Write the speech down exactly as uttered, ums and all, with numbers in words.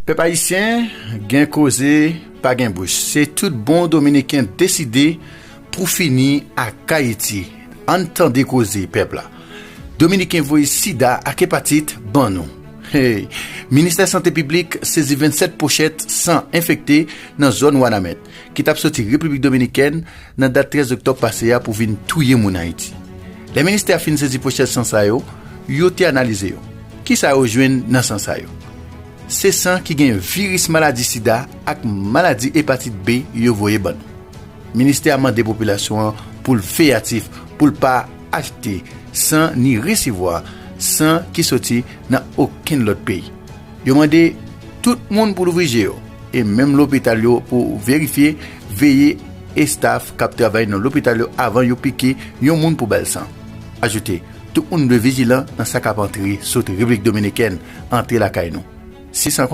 Pèp ayisyen, gen koze, pa gen bouch. Se tout bon dominiken deside pou fini ak Ayiti. Ann tande koze pèp la. Dominiken voye sida ak epatit ban nou. Hey, Ministè Sante Piblik sezi vennsèt pochèt san enfekte nan zòn Wanament, ki t ap soti Repiblik Dominikèn nan dat trèz oktòb pase a pou vin touye moun Ayiti. Lè ministè a fin sezi pochèt san sa yo, yo te analize yo. Kisa yo jwenn nan san sa yo? Se san ki gen viris maladi sida ak maladi epatit B yo voye ban nou. Ministè a mande popilasyon an pou l veyatif, pou l pa achte san ni resevwa san ki soti nan okenn lòt peyi. Yo mande tout moun pou louvri je yo, e menm lopital yo pou verifye, veye estaf k ap travay nan lopital yo avan yo pike yon moun pou ba l san. Ajoute, tout moun dwe vijilan nan sa k ap antre sot Repiblik Dominikèn, antre lakay nou. Sisan